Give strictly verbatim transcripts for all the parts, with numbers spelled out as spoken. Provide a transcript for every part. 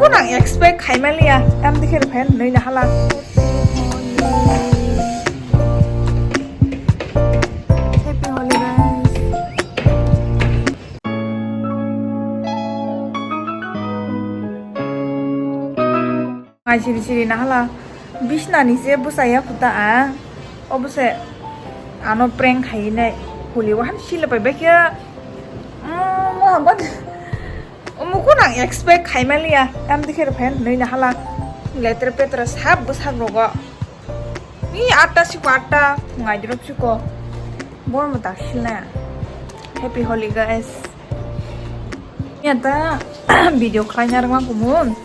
Kunang expect khaimaliya, tam dikhe ruphen nui na hala. Happy Holi, guys. Ai siri siri na hala. Bisna ni se bwsaya khuta a. O bwse ano prank khainai. Holi wahan sila pai bekya. Mm, mo hambat. Omo kunang expect khaimaliya. Tam dikhe ruphen nui na hala. Letra petra sab bwsak rogo. Ni atta siko atta. Ngai drop siko. Bor mo tak silna. Happy Holi, guys. Ya ta video khlaina rwma kumun.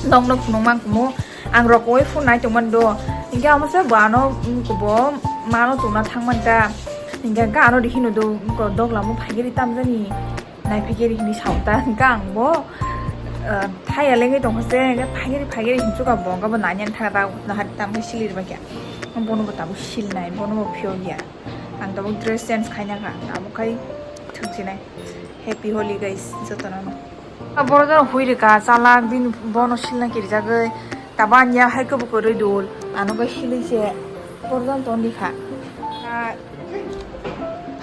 Nokno phunukma ang kumu, ang rokoi phone nai tongmani do. Hinkhe amo se bo ano, mm, bo mano tongna thangmani ta. Hinkhe ang ano rihino do, ko dogla mo phaigeri tamjani. Nai phaigeri hini sao ta. Hinkhe ang bo, eh, thaya lengwi tongkha se, hinkhe phaigeri phaigeri hinsuka bo, hinkhe bo nanya thangta, nahar tamwi sili rwbaikha. Bono bo tabuk silnai, bono bo phiyok ya. Ang tabuk dress change khaina kha, tabuk khai thwngsinai. Happy Holi, guys, jotono. Borok jani hui rwkha chalak bini bono silna kirijagwi tabo ani ya hai kwbwi kwrwi dul ano khe silwi se borok jani ton rikha.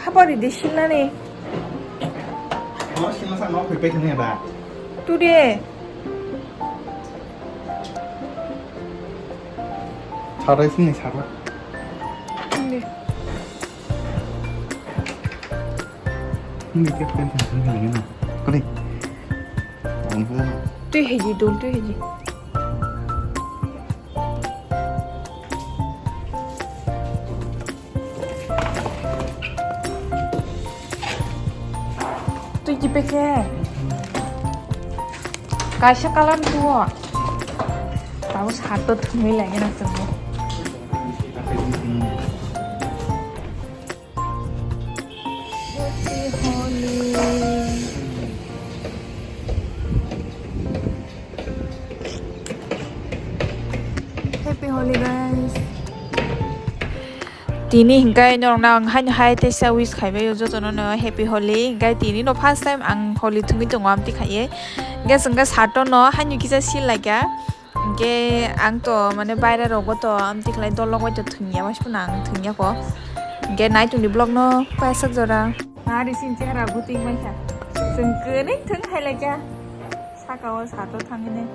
Hapari de silnani. Ano silna sa nok hui pekhe ne da. Today. Sarai sini sara. Hindi. Hindi kaya pwede sa sini lagi na. Kali. Twi heji dul twi heji. Twi ji peke. Kaisa kalam tuo. Tabo sato thumui lagi na tabo. Happy Holi. Happy Holi, guys. Tini hinkhe norokno ang haino hai teisa wish khaibaio jotono no Happy Holi. Hinkhe tini no first time ang Holi thungwi tongo amtwi khaiye. Hinkhe chwngkhe sato no haino kisa sil laikha. Hinkhe ang to mane baire rogo to amtwi khlai dolok bai to thwngya, waisukno ang thwngya ko. Hinkhe nai tongdi vlog no paisa jora. Nari sin chehra butwi maikha. Chwng kwrwi thwng khailai kha. Saka o sato thangwi nai.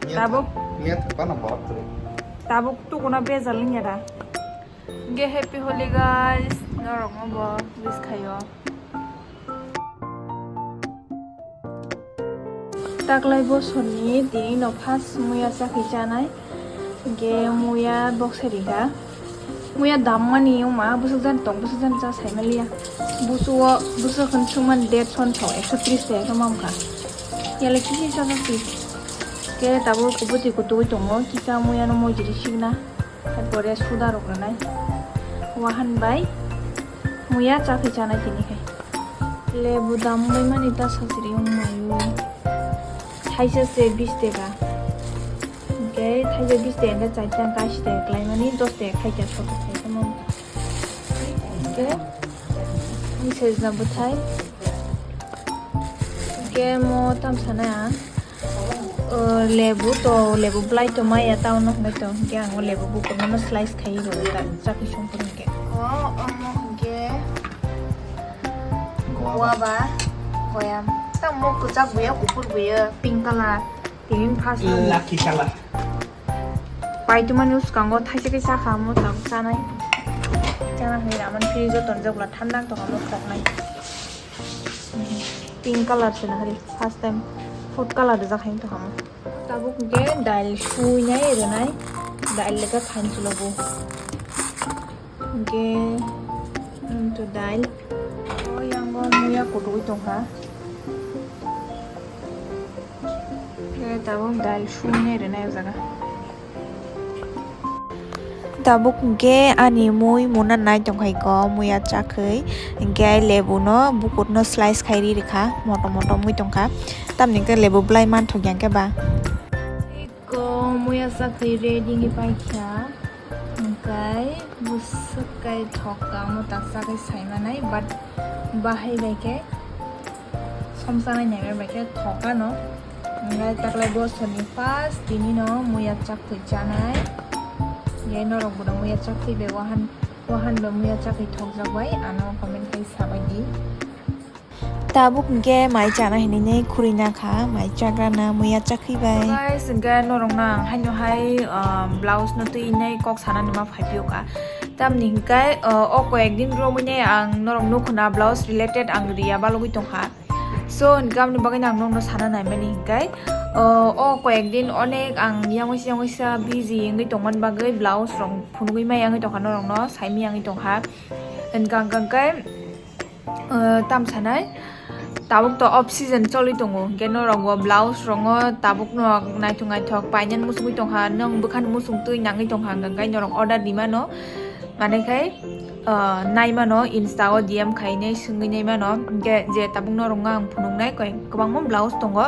Tabuk. Miya thwkma no borok kwrwi. Tabuk tukuna bejal wngya da. Hinkhe Happy Holi, guys. Norokno bo wish khaio. Taklai bosorni tini no first muya chakhi chanai. Hinkhe muya boksa rikha. Muya dammani wngma bwswk jani tong, bwswk jani cha saimaliya. Busu o, bwswk hwn swngmani date son thok ekso tris taka khe mamkha. Yale kisi sajak si. Khe tabuk bwtwi kutugwi tongo, kisa muya no mojri sikna. Tarpore suda rok rwnai. Wahan bai muya chakhi chanai tini khai. Lebu dam bai mani ta sajri wngmaio. Thaisa se bis taka. Hinkhe thaisa bis taka hinkhe char taka kaisa taka kwlaimani dos taka khaikha soto khaikha mani. Hinkhe ang sejna bwthai. Hinkhe mo tamsana, o, lebu to, lebu belai to maya town no hinwi tong. Hinkhe ang o lebu bukurma no slice khai rw ta chakhi songphuru hinkhe. O, omo hinkhe. Guava. Guava, goyam. Tamo kwchak buya, kuphur buya, pink colour. Tini first. Lucky colour. Paitwmani swkango thaisa khe chakha, omo tabuk chanai. Chana hinwi ramani fridge o tonjak bwla thanda wng tongkha, omo khoknai. Pink colour se nahari, first time food colour rijak hai wng tongkha omo. Tabuk hinkhe dail suinai rwnai, dail lekha phan chulogo. Hinkhe, um, to dail. O yango muya kutugwi tongkha. Khe tabuk dail suinai rwnai o jaga. Tabuk hinkhe ani mui muna nai tongkhaiko muya chakhwi. Hinkhe lebuno bukurno slice khai ri rikha, motom motom wi tongkha. Tamni hinkhe lebu belai manthokya hinkhe ba. Ko muya chakhwi ready wngwi paikha. Hwnkhe bwswk kai thok kha, omo tak chagwi saimanai, but bahai bai khe somsanai naibar bai khe thok ano. Hwnkhai taklai bosorni first tini no muya chakthwi chanai. Ye norok bo muya chakthwi bai wahan, wahan bai muya chakthwi thokjak bai ano comment khai sabai di. Tabuk hwnkhe mai chana hinwi khurina kha, mai chagrana muya chakthwi bai. Guys, hwnkhe norok no ang haino hai, um, blouse no twi nai kok sanani ma phaiphio kha. Tamni hwnkhe, uh, o koyek din romwi nai ang norok nukhuna blouse related ang riya balogwi tongkha. So, hwnkhe aboni bagwi ang nokno sana naimani hwnkhe, o, o koyek din onek ang yang waisa, yang waisa busy wngwi tongmani bagwi blouse rok phunugwi maya wngwi tongkha norokno, saimaya wngwi tongkha. Hwnkha, hwnkha hwnkhe, o, tam sanai, tabuk to off season choli tongo, hwnkhe norok bo blouse rokno tabuk no naithok naithok painani muchungwi tongkha, nwng bwkhani muchung twi nangwi tongkha, hwnkha hwnkhe norok order di mano. Manwi khai, ah, nai mano, Insta o D M khainai swngwi nai mano. Hwnkhe je tabuk norokno ang phunuknai koi kwbangma blouse tongo.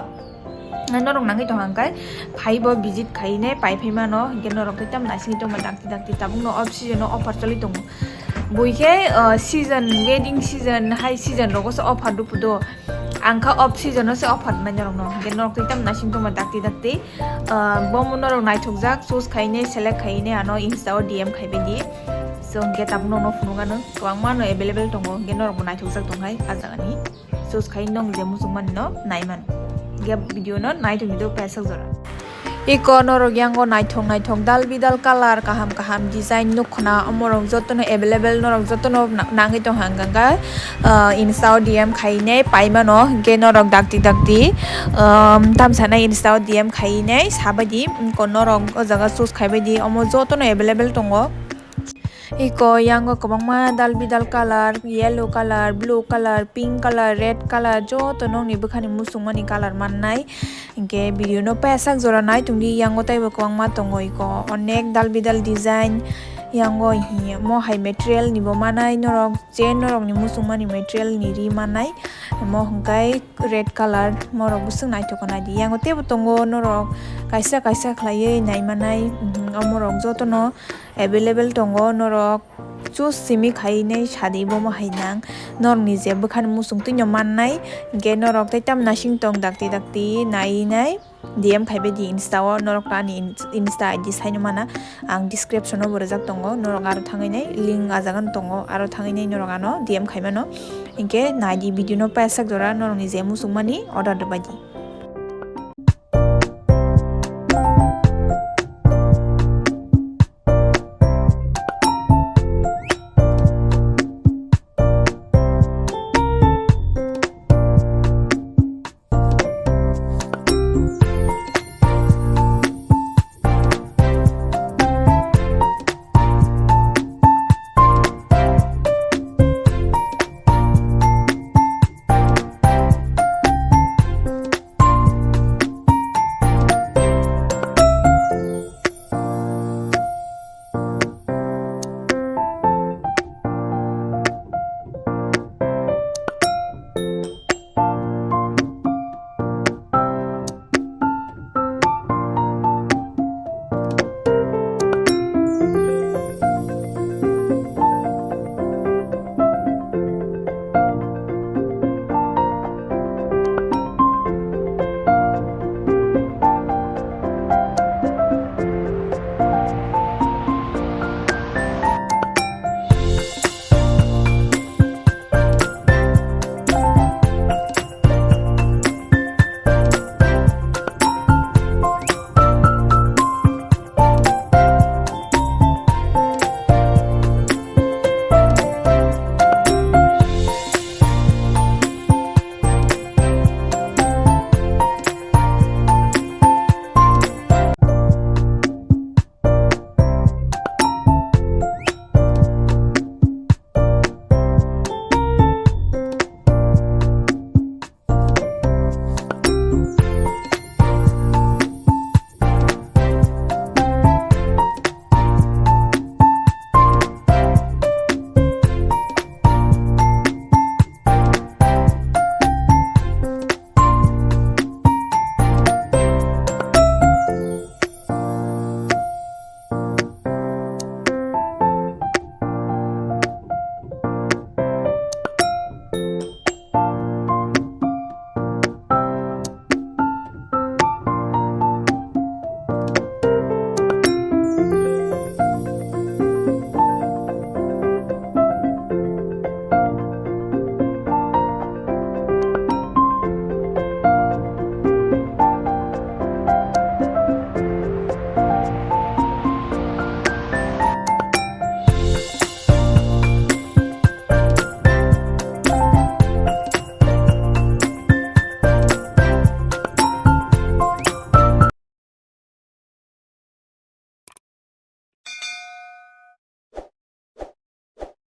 Norok nangwi tongkha hwnkhe phaibo visit khainai pai phai mano. Hwnkhe norok tei tam naisingwi tongma dakti dakti tabukno off season o offer choli tongo. Buikhe, ah, season, wedding season, hai season rogo se offer dupu do. Ang kha off season o se offer nai norokno. Hwnkhe norok tei tam naising tongma dakti dakti. Ah, bomo norok naithokjak, choose khainai, select khainai ano Insta o D M khaibai di. So, hwnkhe tabuk nokno phunukgano, kwbangma no available tongo, hwnkhe norokbo naithokjak tongkhai, ah jagani. Choose khai nong je muchungmani no nai mano. Hwnkhe video no naithok di do paisa jora. Iko norok yango naithok naithok dal bidal colour kaham kaham design nukkha na, omorok jotono available, norok jotono na-, nangwi tongkha hwnkha khe, ah, Insta o D M khainai pai mano, hwnkhe norok dakti dakti, um, tam sanai Insta o D M khainai sabai di, ko norok o jaga choose khaibai di, omo jotono available tongo. Iko yango kwbangma dal bidal colour, yellow colour, blue colour, pink colour, red colour, joto nokni bwkhani muchungmani colour mannai. Hwnkhe video no paisa jora nai tongdi, yango teibo kwbangma tongo iko onek dal bidal design. Yango hiya mo hai material ni bo manai norok, je norok ni muchungmani material ni ri manai. Mo hwnkhe red colour, morok bwswk naithok khe naidi. Yango teibo tongo norok kaisa kaisa khlaiwi nai manai, mhm, omorok jotono available tongo, norok choose simi khainai sadi bomo hai nang norokni je bwkhani muchung twino mannai, hwnkhe norok tei tam naising tong dakti dakti nai nai D M khaibai di Insta o, norok ani in-, Insta I D saino mana, ang description o bo rwjak tongo, norok aro thangwi nai link ah jaga no tongo, aro thangwi nai norok ano D M khai mano, hwnkhe nai di video no paisa jora norokni je muchung mani order rwbai di.